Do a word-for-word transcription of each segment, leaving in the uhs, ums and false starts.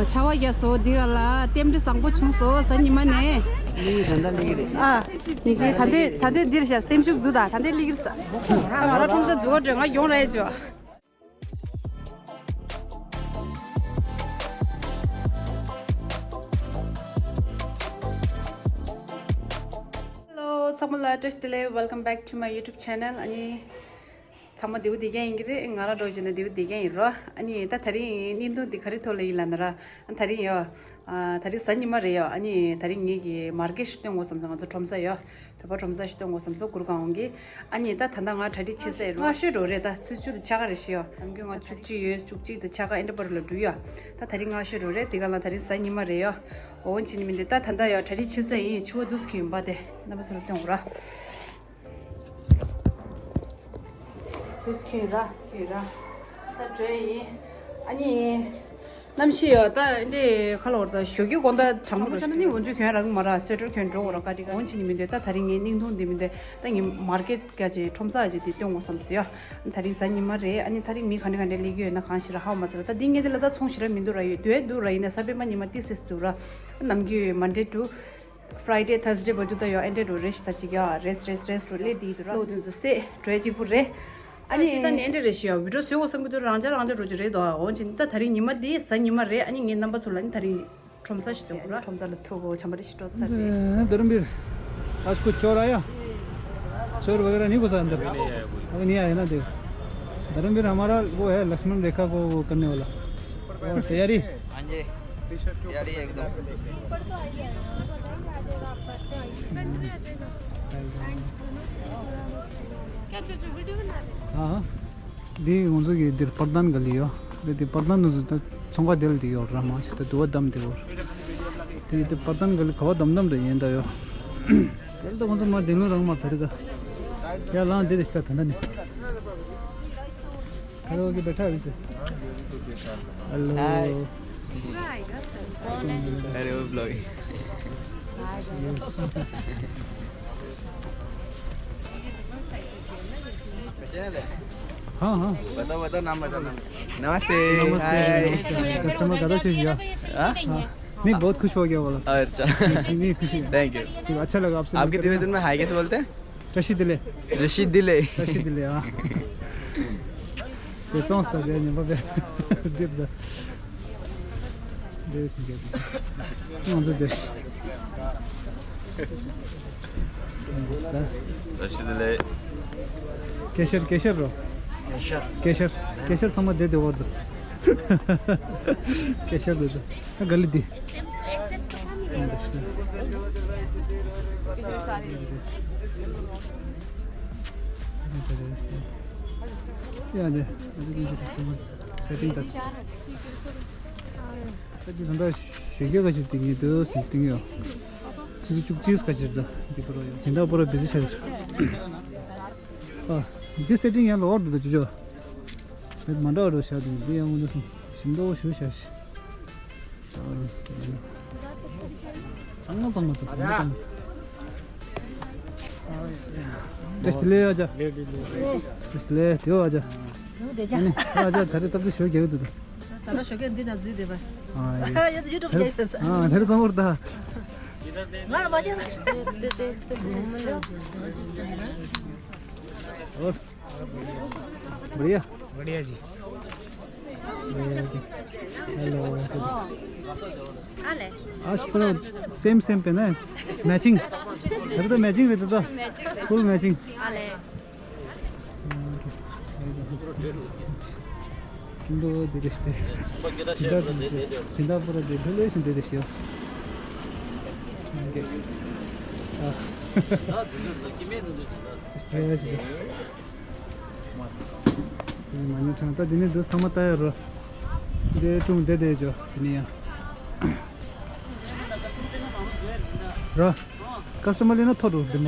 ཆར་པ་བརྒྱབ་སོང་། འདི་ག་ལ་རྟེན་འབྲེལ་བཟང་པོ་བྱུང་སོང་། གཟའ་ཉི་མ་ནས། ལིའི་ད་ལྟ་ལིའི་རེད། ཨ། ཉིན་གཅིག་ད་ལྟའི་ད་ལྟའི་འདིར་བཞག་སེམས་ཤུགས་འདུག་ད་ད་ལྟའི་ལིའི་རེད་ས། ང་རང་ཁྲོམ་ས་འཛུལ་བ་འགྲོ། ང་ཡོང་རེད་ཅོ། Hello ཚང་མ་ལ་བཀྲ་ཤིས་བདེ་ལེགས། Welcome back to my YouTube channel. ཨ་ནི། ཚང་མ་བདེ་པོ་བདེ་རྐྱང་ཡིན་གྱི་རེད། ང་རང་འགྲོ་བྱས་ན་བདེ་པོ་བདེ་རྐྱང་ཡིན་རོ། ཨ་ནི་ད་ད་རིང་བརྙན་ཐུང་འདི་ག་རེ་ཐོག་ལ་ཡིན་ལབ་ན་ར། ཨ་ད་རིང་ཡོ། ཨ་ད་རིང་གཟའ་ཉི་མ་རེད་ཡོ། ཨ་ནི་ད་རིང་ངེད་ཀྱི་མར་ཀེཊ་ཞིག་སྟོན་དགོས་བསམ་སོང་། ང་ཚོ་ཁྲོམ་ས་ཡོ། བོད་པ་ཁྲོམ་ས་ཞིག་སྟོན་དགོས་བསམ་སོང་། གུར་གང་འོང་གི། ཨ་ནི་ད་ད་ལྟ་ང་གྲ་སྒྲིག་བྱེད་ས་ཡིན་རོ། སྔ་ཤོས་འགྲོ་རེད། ད་ཚོད་བཅུ་དང་ཕྱེད་ཀ་རེད་ཤི་ཡོ། ནམ་རྒྱུན་ང་བཅུ་གཅིག་ཡོད། བཅུ་གཅིག་དང་ཕྱེད་ཀ་ཨེ་འདྲ་པར་ལ་འགྲོ་ཡོ། ད་ད་རིང་སྔ་ཤོས་འགྲོ་རེད། དེ་ག་ལ་ད་རིང་གཟའ་ཉི་མ་རེད་ཡོ། འོ་འོན་ཅི་ནི་མི་འདུག་ད་ད་ལྟ་ཡོ་གྲ་སྒྲིག་བྱེད་ས་ཡིན། ཕྱུ་པ་འདུག་སེ་ཁྱོད་ཡིན་པ་དེ་རྣམ་པ་ཚོ་ལ་སྟོན་འོ་ར། དུས་ཁྱོད་ར་ཁྱོད་ར། ད་བྲོས་ཡིན། ཨ་ནི། གནམ་གཤིས་ཡོད་ད་འདི་ཁ་ལོ་བར་ད་ཞོགས་ཀྱི་དགོང་དག་གྲང་མོ་ར་ཤ་ནི་འོན་ཆུ་གྱོན་རག་གི་མ་ར། སོད་ཊར་གྱོན་འགྲོ་འོ་ར། ཀ་ཏི་ཀ་འོན་ཆི་ནི་མི་འདོད། ད་ད་རིང་ངའི་སྙིང་ཐུང་འདི་མི་འདོད། ད་ངའི་མར་ཀེཊ་སྐད་ཅིག་ཁྲོམ་ས་ཅིག་འདི་སྟོན་དགོས་བསམ་སོ་ཡ། ད་རིང་གཟའ་ཉི་མ་རེད། ཨ་ནི་ད་རིང་མི་ག་འདྲ་ག་འདྲ་སླེབས་ཀྱི་ཡོད་ན་གང་ཤེས་ར། ཧ་གོ་མ་སོང་ར། ད་འདི་ངས་འདི་ལ་ད་ཚོང་ཞེ་དྲག་མི་འདུག་ར། ཡོད་དུས་འདུག་ར། ཡིན་ན་གཟའ་སྤེན་པ་ཉི་མ་ཏི་སེ་སེ་འདུག་ར། ནམ་རྒྱུན་མན་ཌེ་ཊུ། Friday Thursday བར་དུ་ད་ཡོ་ཨེ་འདྲ་འགྲོ་རེ་ཞིག་ད་ཅིག་ཡ་རེས་རེས་རེས་འགྲོ་སླེབས་དེ་ཡིན་དུ་ར། ལོ་དེ་ཚོ་སེ་འགྲོ་ཡ་གཅིག་པུ་རེད། ཨ་ནི་ཅི་ད་ནན་ཏེ་རེ་ཞིག་ཡ་བི་ཌིའོ་བཟོས་འོ་བསམ་གི་འདུག་རང་འཇགས་རང་འཇགས་འགྲོ་གི་རེད་དོ། འོ་ཅི་ད་ད་རིང་ཉི་མ་འདི་གཟའ་ཉི་མ་རེད། ཨ་ནི་ངའི་རྣམ་པ་ཚོ་ལ་ནི་ད་རིང་ཁྲོམ་ས་ཞིག་སྟོན་དགོས་ར། ཁྲོམ་ས་ལ་ཐུག་གོ་ཆམ་པ་རེ་ཞིག་སྤྲོ་ས་རེད། धर्मवीर, आज कुछ चोर आया? चोर वगैरह नहीं घुसा अंदर? अभी नहीं आया ना, देख। धर्मवीर हमारा वो है, लक्ष्मण रेखा को वो करने वाला। और तैयारी? हाँ जी, तैयारी एकदम। हाँ, हाँ। འདི་ང་ཚོ་གི་འདིར་པར་དན་ག་ལི་ཡོད། འདི་འདི་པར་དན་ང་ཚོ་ད་ཚོང་ཁང་དེ་ལ་འདི་ཡོད་ར། མ་ཤི་ད་དུ་བ་དམ་དེ་ཡོད། དེ་འདི་པར་དན་ག་ལི་ག་བ་དམ་དམ་དུ་ཡིན་ད་ཡོད། དེ་ལ་ད་ང་ཚོ་མ་དེ་ལོ་རང་མ་ད་རི་ད། ཡ་ལང་འདི་རེ་ཤི་ད་ད་ད་ནི། हेलो के बैठा अभी से। हेलो। अरे वो ब्लॉगिंग। हाँ, हाँ। बताओ, बताओ, नाम बताओ, नाम। नमस्ते। नमस्ते, हाय। नमस्ते। कस्टमर कदा से किया? हाँ? हाँ। नहीं, बहुत खुश हो गया बोला। अच्छा। नहीं, खुशी है। Thank you. अच्छा लगा आपसे आपके मिलकर ना। तिबेतन में हाय कैसे बोलते हैं? रशी दिले। रशी दिले। रशी दिले, हाँ। ཅེས་ཙོང་ས་དེ་ཉིན་པ་བས་འདིར་ད། འདིར་ཞིག་རྒྱབ། ང་ཚོ་འདིར། ད། ར་ཤི་ལེ། ཀེ་ཤར་ཀེ་ཤར་རོ། ཀེ་ཤར། ཀེ་ཤར་ཀེ་ཤར་ཚང་མ་བསྡད་དེ་འོར་འདུག་ཀེ་ཤར་འདུག་ད་ག་ལི་འདི། ཡ་ནི། སེ་ཊིང་ད། ད་འདི་ད་ལྟ་ཞོགས་ཀས་ཁ་ཅིག་སྟེང་ཡོད། ཆུ་ཚོད་བཅུ་གཅིག་ཁ་ཅིག་ད་འདི་པར་ཡོད། སྦྱིན་བདག་པར་བི་ཟི་ཆགས་ཡོད། ཨ། འདི་སེ་ཊིང་ཡང་ལོག་འདུག་ད་ཅུ་ཅོ། ད་མ་འདྲ་བ་འགྲོ་བཞག་འདུག་འདི་ཡང་འོང་འདུག་སོང་། ཞིམ་མདོག་ཞུ་བཞག་ཤི། ཚང་མ་ཚང་མ་ཚང་མ་ཚང་མ། ཏེས་ཏི་ལེ་ཨ་ཅག་ཏེས་ཏི་ལེ་དེའོ་ཨ་ཅག་ཨ་ནི་ཨ་ཅག་ད་རེ་སྟབས་བདེ་ཞོ་རྒྱག་གི་འདུག་ད་ད་ལྟ་ཞོ་རྒྱག་འདི་ན་འཛུལ་བསྡད་པ། ཨ་ཡ་ད་ཡུ་ཊུབ་རྒྱག་ཡོད་ས། ཨ་ད་རེ་ཚང་མར་ད། ང་ལ་མ་རྒྱབ། ཨོ། बढ़िया। बढ़िया जी। हेलो। आज पूरा सेम सेम पहना है। मैचिंग। अभी तो मैचिंग रहता था। Full matching. ཁྱིམ་ཐོག་འདི་རེད་ཤི། སྦྱིན་བདག་འདི་འདྲ་སྦྱིན་བདག་པུ་ར་འདི་འདྲ་ལོས་ཤིང་འདི་རེད་ཤི། ཨ། མ་ཉོ་ཁྲང་ད་འདི་ནས་འདི་ཚང་མ་ལྟ་ཡ་རོ། འདི་ཀྲུང་འདི་འདི་ཇོ་འདི་ནས་ཡང་རོ། ཀ་སི་ཊོ་མར་སླེབས་ན་ཐོ་འགྲོ་འདི་མ།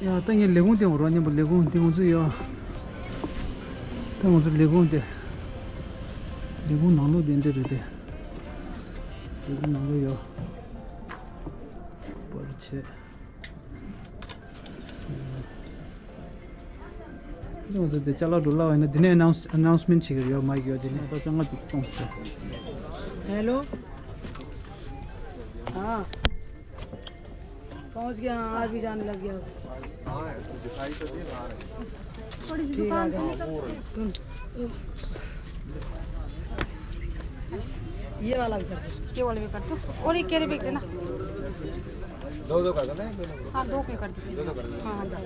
ཡ་ད་ངས་ལས་ཁུངས་དེ་འོ་རོ་མཉམ་པོ་ལས་ཁུངས་དེ་ང་ཚོ་ཡོད། ད་ང་ཚོ་ལས་ཁུངས་དེ། ལས་ཁུངས་ནང་ལོགས་དེ་འདྲ་རེད་དེ། ལས་ཁུངས་ནང་ལོགས་ཡོད། པར་ཆས། ང་ཚོ་དེ་ཅ་ལག་འགྲོ་ལ་བ་ཡིན་ན་འདི་ནས་ཨ་ནའུན་སི་ཨ་ནའུན་སི་མེན་ཊི་བྱེད་ཀྱི་ཡོད། མ་ཡོད་འདི་ནས་ད་ཅང་ང་ཚོ་བཙོང་ཟེར། हेलो। हाँ। पहुंच गया, हाँ, आज भी जाने लग गया। थोड़ी सी दुकान से निकल। ये वाला भी कर दो। ये वाला भी कर दो। और एक कैरी बैग देना। दो दो कर दो ना, एक दो। हाँ, दो पे कर दो। दो दो कर दो। हाँ, हाँ, दो।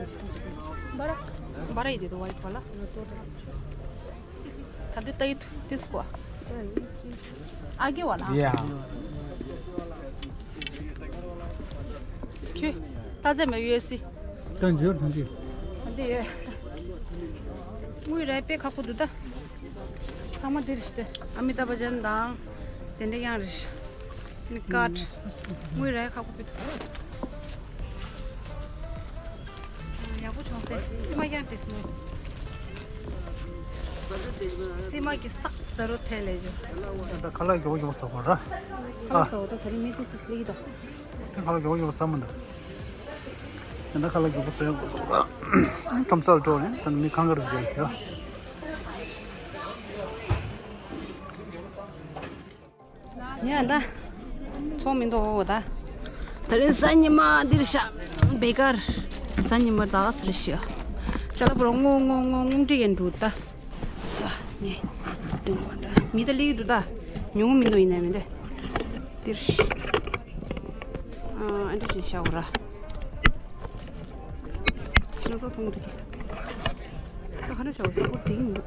बड़ा, बड़ा ही दे दो, व्हाइट वाला। ད་དུང་ལྟ་ཡི་འདུག་དེ་སྐོར། ཨ་གེ་བ་ལ། ཡ། ཁྱོད་ལྟ་ཚད་མེད་ཡུ་ཨེཕ་སི། ཏན་ཇོར་ཐང་གི། འདི་ཡོད། དངུལ་རེད་དཔེ་ཁག་པོ་འདུག་ད། ཚང་མ་འདིར་ཞིག་སྟེ། ཨ་མི་ཏཱབ་བྷ་ཅན་དང་། དེ་འདྲ་ཡང་རེད། ནི་ཀར། དངུལ་རེད་ཁག་པོ་ཕུད་ཐུབ། ཡག་པོ་བྱུང་སྟེ། སི་མ་ཡང་བྲིས་མོ། སི་མ་གི་སག་ཟ་རོ་ཐལ་ལེ་ཇོ། ད་ཁ་ལག་མགྱོགས་མགྱོགས་ཟ་བ་ར། ཁ་ལག་ཟ་བ་ད་ད་རིང་མེད་དེ་སི་སི་ལི་ད། ད་ཁ་ལག་མགྱོགས་མགྱོགས་ཟ་མ་འདུག་ད་ཁ་ལག་མགྱོགས་མགྱོགས་ཟ་ཡག་པོ་ཟ་བ་ར། ཁྲོམ་སར་འགྲོ་ནས་ད་མི་གང་གར་བཞག་ཡ། ཡ་ད། ཚོང་མི་འདུག་ད། ད་རིང་གཟའ་ཉི་མ་འདིར་ཤ། བེ་ཀར། གཟའ་ཉི་མ་ད་ག་སེར་ཤ། ཅ་ལག་པོ་ར་སྔོ་སྔོ་སྔོ་སྔོ་འདྲི་ཡན་འགྲོ་ད། ད་ནས། དུང་བ་འདྲ་མི་ད་ལི་འདུག་ད། ཉུང་མི་འདུག་ཡིན་ནའི་མི་འདུག་འདིར་ཤ། ཨ་འདྲི་བྱེད་ཤ་བོ་ར། ང་ཚོ་མཐོང་གི་འདུག་ད་ཧ་ན་ཤ་བོ་ས་བོ་དེ་ཡིན་འདུག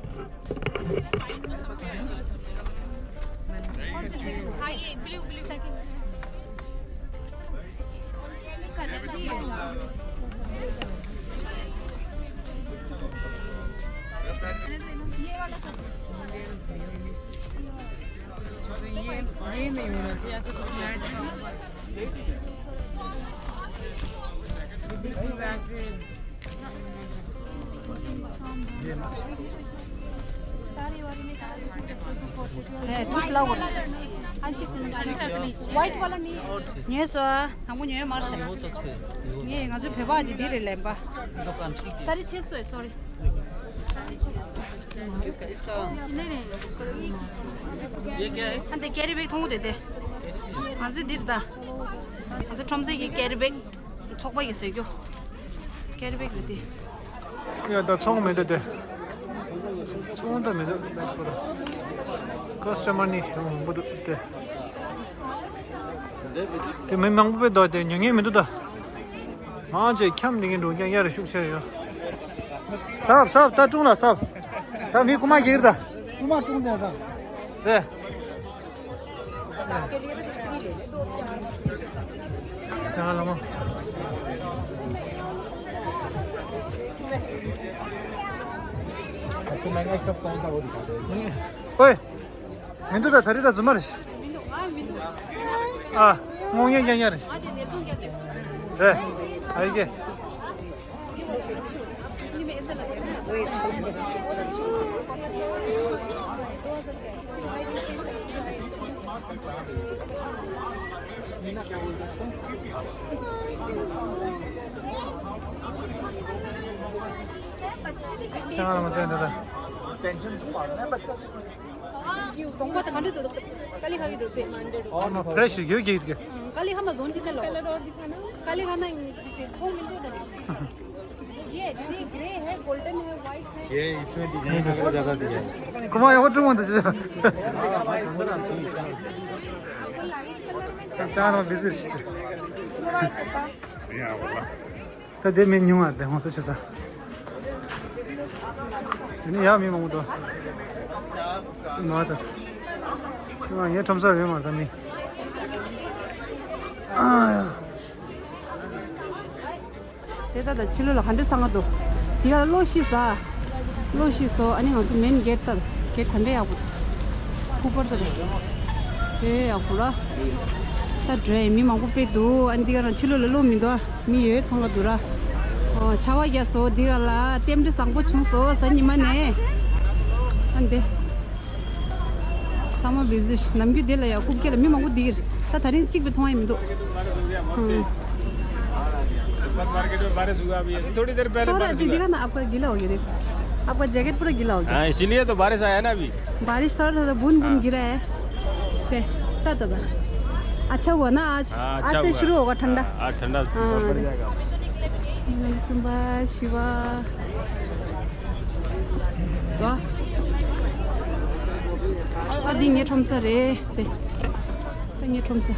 ये, ये नहीं होना चाहिए, ऐसा कुछ ऐड है। ये बिल्कुल वैसे। ये ना। व्हाइट वाला नहीं। ཉོས་སོང་། དང་པོ་ཉོས་མར་ཤ། ངས་ང་ཚོའི་བོད་པ་ཅིག་འདི་རེད་ལེན་པ། दुकान ठीक है। साढ़े छः सौ है, सॉरी। इसका, इसका। नहीं, नहीं। ये क्या है? ཨ་འདི་ཀེ་རི་བེག་མཐོང་གི་འདུག་དེ། ང་ཚོའི་འདིར་ད། ང་ཚོ་ཁྲོམ་ས་གི་ཀེ་རི་བེག་ཚོགས་པ་ཡིས་བཟོས་རྒྱུ། ཀེ་རི་བེག་རེད་དེ། ཡ་ད་ཚོང་མི་འདུག་དེ། ཚོང་ད་མི་འདུག་ད་ཁོ་ར། ཀ་སི་ཊ་མར་ནི་ཞེ་པོ་མང་པོ་འདུག་དེ། དེ་མི་མང་པོ་དཔེ་འདུག་དེ་ཉོ་མཁན་མི་འདུག་ད། མང་ཆེ་འཁྱམ་ནི་གི་འགྲོ་རྐྱང་གཡར་ཤུགས་ཆེ་ཡོད། སབ་སབ་ད་ཀྲུང་ལ་སབ། ད་མི་རྐུ་མ་གྱེར་ད། རྐུ་མ་ཀྲུང་དེ་ད། དེ། ཚང་ལ་མོ། ཨོའི། མི་འདུག་ད་ད་རི་ད་རྫུན་མ་རེད། ཨ། རྔོག་ཉན་རྐྱང་རྐྱང་རེད། རེད། ཨ་ཡི་གེ། ལ་མ་ཐོན་ད་ད། ཏོང་པ་དང་ག་འདྲ་འདུག་ཀ་ལི་ཁ་གི་འདུག་སྟེ། ཕྲེ་ཤི་ཡོད་ཀྱི་ཀ་ལི་ཁ་མ་ཟོན་ཅི་ཟེར་ལོ། ཀ་ལི་ཁ་ན་ཚོང་མི་འདུག་ད། ये दीदी ग्रे है, गोल्डन है, व्हाइट है। ये इसमें डिजाइन वगैरह ज्यादा दिया है। कुमार वो टू मंद चार में बिजी। ད་དེ་མི་ཉུང་བ་དེ་ཧོན་ཏུ་ཆེ་ས། དེ་ནི་ཡག་མི་མང་པོ་འདུག་མ་ད། ང་ངའི་ཁྲོམ་སར་ཡོད་མ་ད་མི། དེ་ད་ད་ཕྱི་ལོགས་ལ་ག་འདྲ་ཚང་ག་འདུག་དེ་ག་ལ་གློག་ཤིག་ཟ། གློག་ཤིག་བཟོ། ཨ་ནི་ང་ཚོ་མེན་གེ་ཊི་ལྟ། གེ་ཊི་ག་འདྲ་ཡག་པོ་འདུག་ཁུག་པར་ལྟ་རེད། ཨེ་ཡག་པོ་ར། ད་འགྲོ་ཡ་མི་མང་པོ་དཔེ་འདུག་ཨ་ནི་འདི་ག་རང་ཕྱི་ལོགས་ལ་གློག་མི་འདུག་མི་ཡོད་ཚང་ག་འདུག་ར། ཨོ་ཆར་པ་བརྒྱབ་སོང་། འདི་ག་ལ་རྟེན་འབྲེལ་བཟང་པོ་བྱུང་སོང་གཟའ་ཉི་མ་ནས། ཨ་འདི། ཚང་མ་བི་ཟི་ནམ་རྒྱུན་འདི་ལ་ཡ་རྐུབ་བཀྱག་ལ་མི་མང་པོ་འདི་གིར། ད་ད་རིང་གཅིག་པའི་མཐོང་ཡ་མི་འདུག་ཧུམ། मार्केट में बारिश हुआ अभी है, थोड़ी देर पहले थोड़ा बारिश जी हुआ। दिखा ना, आपका गीला हो गया, देखो। आपका जैकेट पूरा गीला हो गया। हाँ, इसीलिए तो बारिश आया ना अभी। बारिश थोड़ा थोड़ा बूंद बूंद हाँ। गिरा है। ते, सा दादा। अच्छा हुआ ना आज? हाँ, आज अच्छा से हुआ। शुरू होगा ठंडा। हाँ, आज ठंडा हाँ, पड़ दे। जाएगा। सुबह शिवा। तो। अभी ये ठोमसा रे। ते। ये ठोमसा।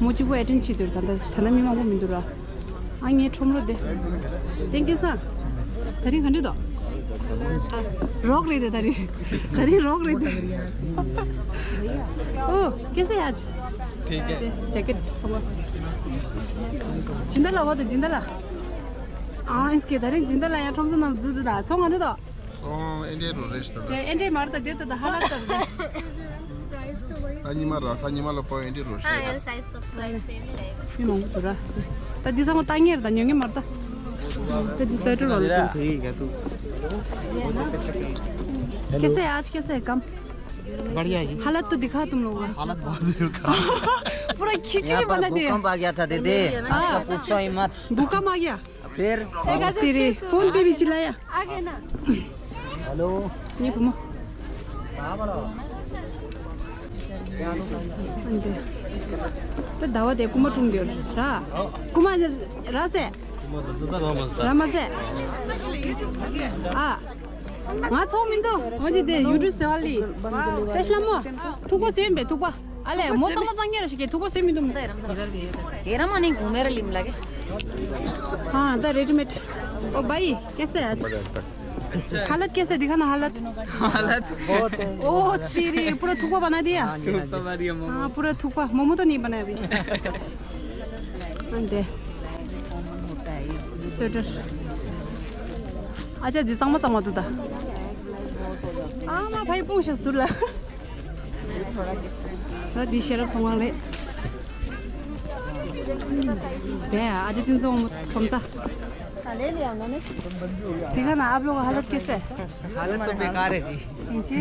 मुझे वो अटेंड ची दूर था। था ना मैं मांगो मिंदुरा। ཨ་ངའི་ཁྲོམ་རོ་དེ། དེང་གི་ས། ད་རིང་ག་འདྲ་འདུག་ཨ། རོགས་རེད་དེ་ད་རིང་། ད་རིང་རོགས་རེད་དེ། ཨོ། कैसे आज? ठीक है। जैकेट समझ। जिंदा ला वो तो जिंदा ला। ཨ་ཨིན་སྐད་ད་རིང་སྦྱིན་བདག་ལ་ཡང་ཁྲོམ་ས་ནང་འཛུལ་འཛུལ་དང་ཚོང་ག་འདྲ་དང་། སོང་ཨེ་འདྲའི་རུ་རེ་ཞིག་དང་། དེ་ཨེ་འདྲའི་མར་དང་དེ་ལྟ་དང་ཧ་ལ་ལྟར་དེ། ས་ཉི་མ་ར་ས་ཉི་མ་ལ་པོ་ཨེ་འདྲའི་རུ་ཞིག་དང་། हाँ, एल साइज का प्राइस सेम ही रहेगा। མི་མང་པོ་འདུག་ར། ད་འདི་ཚང་མ་ལྟ་ངེར་དང་ཉོ་ངེ་མར་དང་། དེ་འདི་སོ་ཊར་རོ་ལ་དང་། कैसे है आज, कैसे है काम? बढ़िया है। हालत तो दिखा तुम लोगों का। हालत बहुत ही खराब। पूरा खिचड़ी बना दिया। भूकंप आ गया था दीदी। हाँ। पूछो ही मत। भूकंप आ गया। फिर तेरे फोन पे भी चिल्लाया। हेलो। ये घुमा। तो दावा दे कुमार तुम दे रहा। कुमार रहा से। रामा से। आ। ང་ཚོ་མི་འདུག་ང་ཅི་དེ་ཡུ་ཊུབ་ཟེར་བ་ལི། བཀྲ་ཤིས་ལྷ་མོ། ཐུག་པ་ཟེར་མེད་ཐུག་པ། ཨ་ལས་མོ་ཏོ་མོ་ཙང་ཉེ་ར་ཞིག་གི་ཐུག་པ་ཟེར་མི་འདུག་དེ་ར་མ་ནིང་གུང་མེ་ར་ལིམ་ལ་གི། हाँ, द रेडीमेड। ओ भाई, कैसे है आज? हालत कैसे है? दिखा ना हालत। हालत। ओ, चीरी, पूरा थुकवा बना दिया? थुकवा बना दिया, मोमो। हाँ, पूरा थुकवा। मोमो तो नहीं बनाया अभी। अंडे। स्वेटर। अच्छा जी, चांगमा चांगमा दुदा। ཨ་མ་ཕའི་སྤུངས་ཤག་ཟུར་ལ། ད་འདི་ཤེས་རབ་ཚོང་ཁང་རེད། དེ་ཨ་ཅེ་ཏིན་ཚོང་ཁྲོམ་ས། དེ་ག་ན་आप लोग का हालत कैसे है? हालत तो बेकार है जी। जी।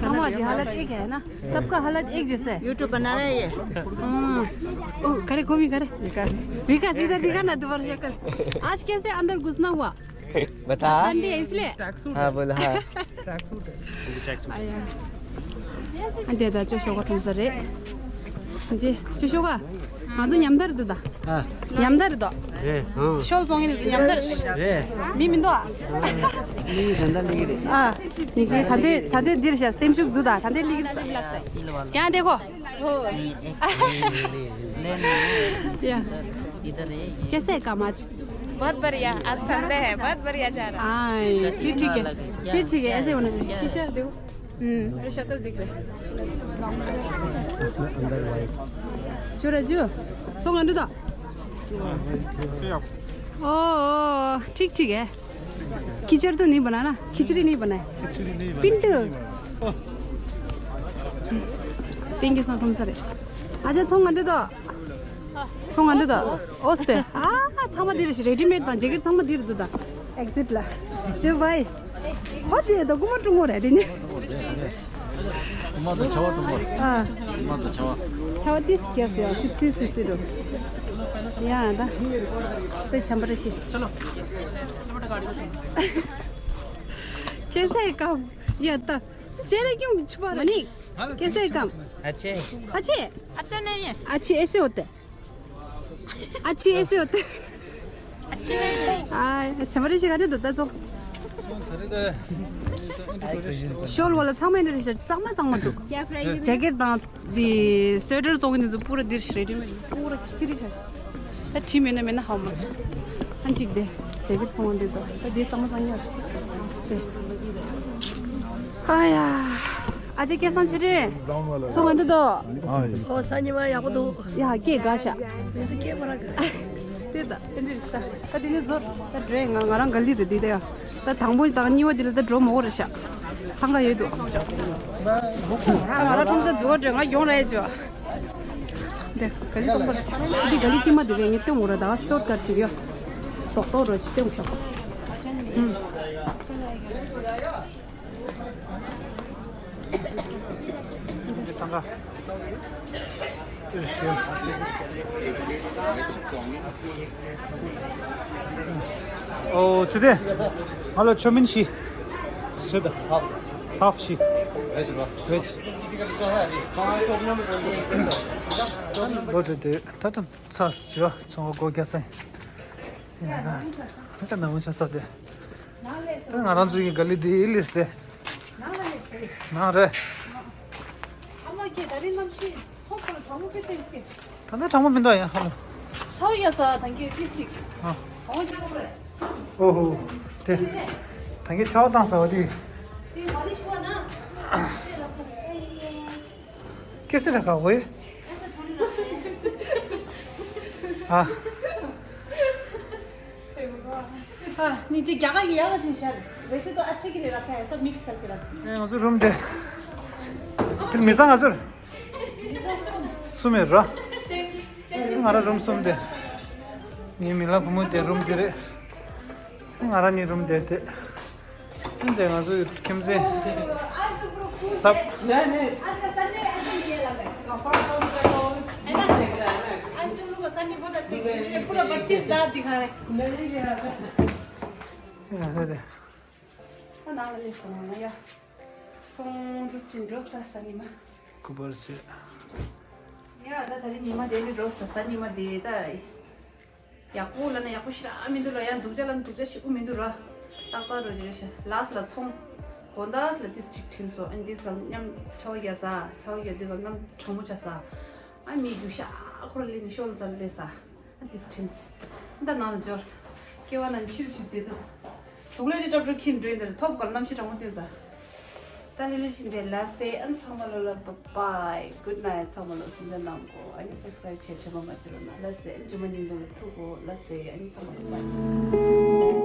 हाँ जी, हालत एक है ना? सबका हालत एक जैसा है। यूट्यूब बना रहे हैं ये। हाँ। ओ, करे, घूमी करे। विकास। विकास, इधर दिखा ना दोबारा शक्ल। आज कैसे अंदर घुसना हुआ? बता। संडे है इसलिए। हाँ, बोल, हाँ। ट्रैक सूट है। मुझे ट्रैक सूट। आया। अंडे दा, चो शोका तुम सर रे। जी, चो शोका। हाँ, तो ཉམས་དར་འདུག་ད། ཨ། ཉམས་དར་འདུག་ཤོལ་རྫོང་ཡིན་ནི་ཉམས་དར། རེད། མི་མི་འདུག་ཨ། ལིག་ད་ལྟ་ལིག་རེད། ཨ། ཉི་ཁྱེད་ད་ལྟའི་ད་ལྟའི་འདིར་བཞག་སེམས་ཤུགས་འདུག་ད་ད་ལྟའི་ལིག་རེད། ཡང་དེ་གོ། ཡ། कैसे है काम आज? बहुत बढ़िया, आज संडे है, बहुत बढ़िया जा रहा है। हाँ, फिर ठीक है, फिर ठीक है, ऐसे होना चाहिए। शीशा देखो। हम्म। अरे शक्ल दिख रही। चुरा जू, सोंग अंडू दा। ओ, ओ, ठीक, ठीक है। खिचड़ी तो नहीं बनाना, खिचड़ी नहीं बनाए। खिचड़ी नहीं बनाए। Pintu. Thank you so much. अच्छा, सोंग अंडू दा। सोंग अंडू दा। ओस्ते। आ, ཚང་མ་འདིར་རེ་ཌི་མེཌ་དང་ཇེ་ཀེཊ་ཚང་མ་འདིར་འདུག་ད། ཨེག་ཛིཊ་ལ། ཇོ་བྷའི། ཧོ་དེ་ད་རྐུ་མ་ཀྲུང་གོ་རེད་དེ་ནི། རྐུ་མ་དང་ཆ་བ་ཀྲུང་གོ་རེད། ཨ། རྐུ་མ་དང་ཆ་བ། ཆ་བ་ཏིས་རྒྱས་སུ་ཡ་སིབ་སིབ་སིབ་སིབ་འགྲོ། ཡ་ད། དེ་ཆམ་པ་རེ་ཤི། कैसे है काम? या ता। चेहरे क्यों छुपा रहे? मनी, कैसे है काम? अच्छे। अच्छे? अच्छा नहीं है। अच्छे ऐसे होते हैं। अच्छे ऐसे होते हैं। अच्छे नहीं है। 아, 참 말이 시간이 됐다 좀. ཤོལ་བ་ལ་ཚང་མ་འདིར་ཤར་གཙང་མ་གཙང་མ་འདུག་ཇེ་ཀེཊ་དང་འདི་སུ་ཝེ་ཊར་བཙོང་གི་འདི་ཚོ་པུ་ར་འདིར་ཤར་རེ་ཌི་མེཌ་པུ་ར་ཁྱི་རི་ཤར། ད་ཁྲིམས་མེད་ན་མེད་ན་ཧ་མ་སོང་། ཨ་འགྲིག་དེ་ཇེ་ཀེཊ་ཚོང་བ་འདི་དང་ད་འདི་གཙང་མ་གཙང་ཉག་དེ། ཨ་ཡ། ཨ་ཅེ་སྐལ་བཟང་ཆོས་སྒྲོན། ཚོང་བ་འདི་དོ། ཨོ་ས་ཉི་མ་ཡག་པོ་འདུག་ཡ་སྐད་དགའ་ཤག་མི་ཚེ་སྐད་པ་ར་དགའ། དེ་ད་ཨེ་འདྲི་རེད་ད། ད་དེ་ནས་ཟོར་ད་འགྲོ་ཡ་ང་ང་རང་ག་ལི་རེད་དེ་ད་ཡ། ད་དང་པོ་དང་གཉིས་པ་དེ་ལ་ད་འགྲོ་མ་དགོས་རེད་ཤག་འཚང་ཁ་ཡོད་འདུག་ང་རང་ཁྲོམ་ས་འཛུལ་བ་འགྲོ་ང་ཡོང་ར་ཡ་ཅོ། འདི་ག་ལི་སྟོང་པར་འདི་ག་ལི་ཀྱི་མ་འདི་རེད། ངས་སྟོན་འོ་ར་ད་ཤོར་ཀ་ཊ་ཅིག་ཡོད། ཏོག་ཏོག་རོ་ཅིག་སྟོན་ཤོག་ཨུམ། ཚང་ཀ། ཨོ་ཚེ་བརྟན། ང་ལ་ཆོ་མིན་ཤི། ཟོས་དང་། ཧབ་ཤི། ཝེ་ཤི། ལོ་དེ་དེ་ད་དུང་ཚ་ཟིག་ཚོང་པ་སྒོ་རྒྱག་ས་ཡིན། ད་ནང་ཆ་ས་དེ། ད་ང་རང་ཚོའི་ག་ལི་དེ་ཨི་ལིས་དེ། ནང་རེད། ཨ་མ་ཀྱེ་ད་རིང་གནམ་གཤིས་ཐོག་ཁར་གྲང་མོ་དཔེ་བསྟན་ཀྱེ། ད་ནི་གྲང་མོ་མི་འདུག་ཡ་ཧ་ལོ། ཆའོ་ཡ་ས་ཐང་ཀྱེ་ཏིས་ཅིག་ཨ། གྲང་མོ་ཅིག་རེད། ཨོ་ཧོ། དེ། ཐང་ཀྱེ་ཆའོ་བཏང་ས་བ་དེ། དེ་ག་ལི་ཤུ་བ་ན། कैसे रखा हुआ है? हाँ। हाँ, नीचे क्या का गया वजह सर। वैसे तो अच्छे के लिए रखा है, सब मिक्स करके रखा है। ए, हजुर, रुम दे। फिर मिसा हजुर। सुमेर र। हमारा रुम सुम दे। ये मिला घुमो दे रुम दे रे। हमारा नहीं रुम देते। ཁྱིམ་མཚེས་ང་ཚོའི་ཁྱིམ་མཚེས། ཟབ། है ना? आज तुम लोग का सन्नी बहुत अच्छे हैं, इसलिए पूरा बत्तीस दांत दिखा रहे हैं। ང་ཚོ་དེ། ད་ནང་ལ་སླེབས་སོང་ང་ཡ། ཚོང་འདུས་ཕྱིན་འགྲོ་ས་ས་ཉི་མ། སྐུ་པར་བྱེད། ཡ་ད་ད་རིང་ཉི་མ་དེ་ནི་འགྲོ་ས་ས་ཉི་མ་དེ་ད། ཡག་པོ་ལབ་ན་ཡག་པོ་ཞེ་དྲག་མི་འདུག་ལ། ཡང་སྡུག་ཅག་ལབ་ན་སྡུག་ཅག་ཞེ་པོ་མི་འདུག་ར། ཏག་ཏག་འགྲོ་རྒྱུ་རེད་ཤག་ལཱསི་ལ་ཚོང་། དགོང་དག་ལ་ཏིས་ཅིག་ཁྲིམས་སོ། ཨ་ནི་ཏིས་ལ་མཉམ་ཆའོ་ཡ་ཟ། ཆའོ་ཡ་དུས་ལ་མཉམ་གྲང་མོ་ཆ་ཟ། ཨ་མི་རྒྱུག་ཤག་ཁོ་ར་ལས་ནི་ཤོག་ལ་ཟ་ལ་ལས་ཟ། ཨ་ཏིས་ཁྲིམས། ད་ནང་ལ་འབྱོར། སྐྱེ་བ་ནང་ཕྱིར་ཕྱིར་བསྡད་དོ། དུག་ལས་རི་ཏྲབ་ཏྲུ་ཁྱིན་འགྲོས་འདིར་ཐོབ་གར་གནམ་གཤིས་གྲང་མོ་བསྟན་ས། ད་ལི་ལི་ཤིན་ཏེ་ལ་སེ་ཨན་ཚང་མ་ལོ་ལ་bye bye good night ཚང་མ་ལོ་སིན་ད་ནང་གོ། ཨ་ནི་སབ་སི་ཀ་རབ་བྱེད་དྲན་པ་མ་བརྗེད་རོགས་གནང་། ལ་སེ་ཨན་ཇུ་མ་ཉིན་དུ་ལ་ཐུག་གོ། ལ་སེ་ཨ་ནི་ཚང་མ་ལོ་bye།